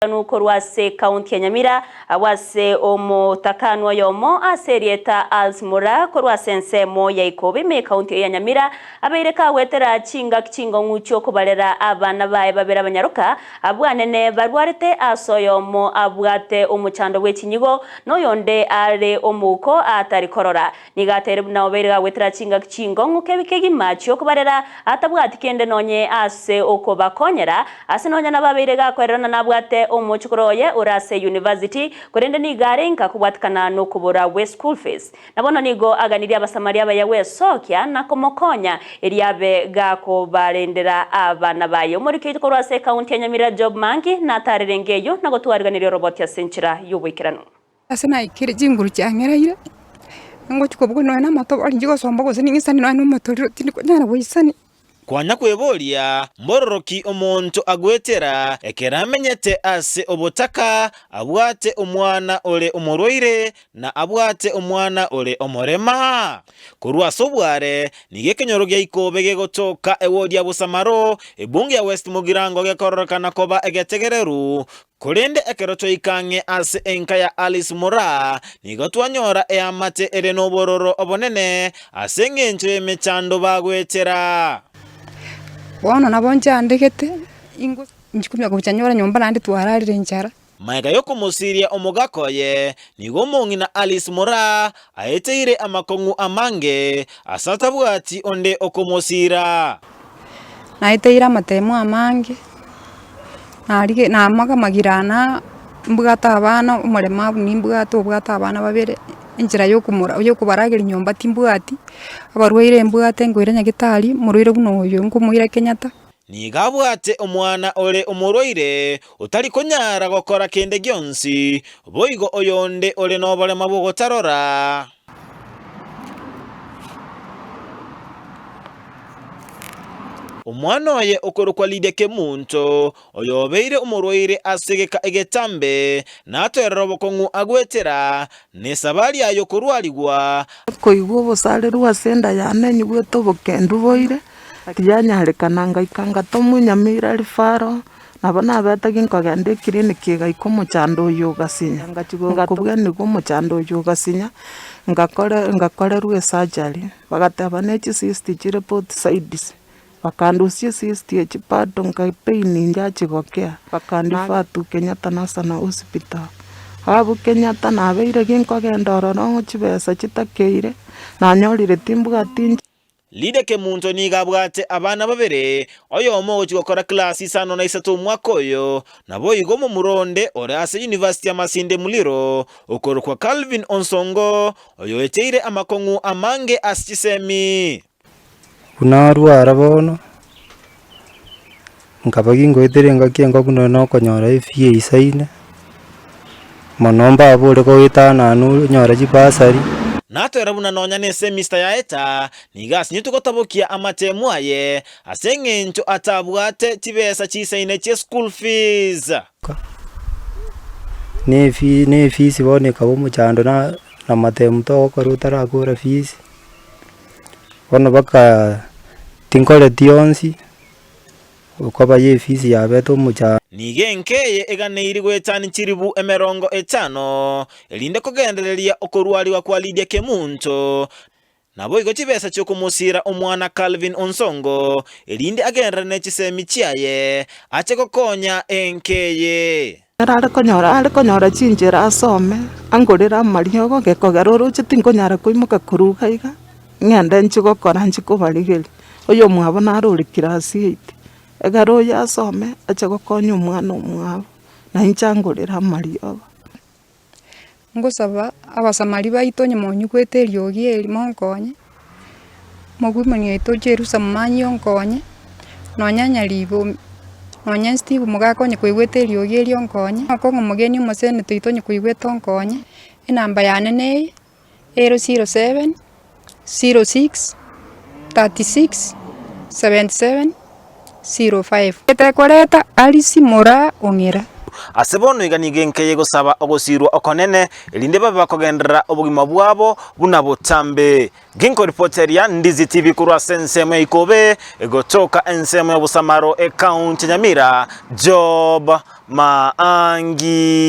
Omochenu korwa ase ekaunti ya Nyamira, agwo ase omotakanwa oyomo ase erieta Als Mura korwa ase ensemo ya Ikobe ime ekaunti eye ya Nyamira, abeire kagwetera chingaki chingong'u chiokobarera abana baye babere abanyaroka, abwo anene barwarete ase oyomo abwate omochando bw'echinyigo, na oyonde are omouko atari korora. Nigo ateire buna obeire gagwetera chingaki chingong'u kegima chi'okobarera, atabwati kende nonye ase okobakonyera, ase nonya nababeire gakoererana nabwate omochokoro oye ore ase university, korende nigo are inka kobwatikana nokobora gwe school fees. Na bono nigo aganirie Abasamaria abaya gwesokia na komokonya erio abe gakobarendera abana baye. Omoriki oito korwa ase ekaunti ya Nyamira Job Mangi natarerenge eyio na gotwariganiria oroboti ase enchera y'oboikeranu. Ase naikire chinguru chiang'ereire, ngochia kobua nonya na amatobori nchigosomba gose ning'isane nonya na omotorero tindi konyara goisani. Kwanya kweboria, Mbororo ki omonto agwetera ekero amenyete ase obotaka, abwate omwana ore omorwaire, na abwate omwana ore omorema? Korwa ase obware, nigo ekenyoro gia Ikobe gegotoka ewodi ya Bosamaro, ebunge ya West Mugirango gekororekana koba egetegereru, Korende ekero twaika ang'e ase enka ya Alice Moraa, nigo twanyora eamate ere nobororo obonene ase engencho y'emechando bagoetera. Bono nabo nchandegete, ingo nchikumia gocha nyora nyomba naende twararire enchara. Magega y'okomosiria omogaka oye, nigo omong'ina Alice Moraa aeteire amakong'u amange, ase atabwati onde okomosiira. Naeteire amatemo amange, narige namaga amagirana aa, mbwate abana omoremabu nimbwate obwate abana babere, enchera yokomora yokobarageria nyomba timbwati, abarwaire mbwate nkoira nyagetari, omorwaire buna oyo nkomoira Kenyatta. Nigo abwate omwana ore omorwaire, otari konyara gokora kende gionsi, boigo oyonde ore noborema bw'ogotarora. Omwana oye okorokwa Lidia Kemunto, oyobeire omorwaire ase egeka egetambe, natoerere obokong'u agwetera, nesabari aye y'okorwarigwa. Koigwa obosareru ase enda yane nyigwete obokendu boire, tiyanyarekana ngaika ngatomwa Nyamira referral, nabo nabete ginkogenda eclinic egaika omochando oyo ogasinya, ngakobwanigwa omochando oyo ogasinya, ngakore ngakorerwa esurgery, bagateba ne chicyst chire both sides, bakandusia ecyst echi bado nka pain nchachigokea, bakanrefer to Kenyatta National Hospital. Abwo Kenyatta nabeire ginkogenda ororo ng'o chibesa chitakeire, nanyorire timbwati inche. Lydia Kemunto nigo abwate abana babere, oyomo ogochia gokora class isano na isato omwaka oyo, naboigo omomura onde ore ase University ya Masinde Muliro, okorokwa Calvin Onsongo, oyoeteire amakong'u amange ase chisemi. Buna arwara bono, nkaba gingoetera engaki engong'u nonye na okonyora efee eisaine, mono mbabore goetanana onyore chibasari. Natwera buna nonya nesemista yaeta, nigo asinyetwe gotabokia amatemu aye, ase engencho atabwate chibesa chisaine chie school fees. Na efi na efisi bono ekaba omochando na na amatemu togokora otarakora fees, bono mpaka tinkoreti onsi, okoba ya efisi yabete omochando. Nigo enka eye eganeiri goetania chiribu 50, erinde kogendereria okorwarigwa kwa Lydia Kemunto, Naboigo chibesa chi'okomosiira omwana Calvin Onsongo, erinde agenderere ne chisemi chiaye, ache gokonya enka eye. Ere are konyora are konyora chinchera asome, angorere amariogo, gekogera oroche tinkonyara koimoka korwa iga iga, ng'ende nchie gokora nchie kobarigeria. Oyomwabo nare ore class eight, ekero oyo asome, ache gokonya omwana omwabo, na inche angorere amariogo. Ngosaba abasamari baito onye monyigwete eriogi eri monkonye, mogwimani oito Jerusa momanyi onkonye, nonya Nyaribo nonya Steve mogaka onye koigwete eriogi eri onkonye, okong'u omogeni omoseneta oito onye koigwete onkonye, enamba yane neye, ero 07, 06, 36, 77, 05. Etekoreta Alice Moraa Ong'era. Ase bono iga nigo enka eye egosaba ogosiirwa okonene, erinde babe bakogenderera obogima bwabo buna botambe. Ginkoripoteria Ndizi TV korwa ase ensemo ya Ikobe, egotoka ensemo ya Bosamaro, Ekaunti ya Nyamira, Job Maangi.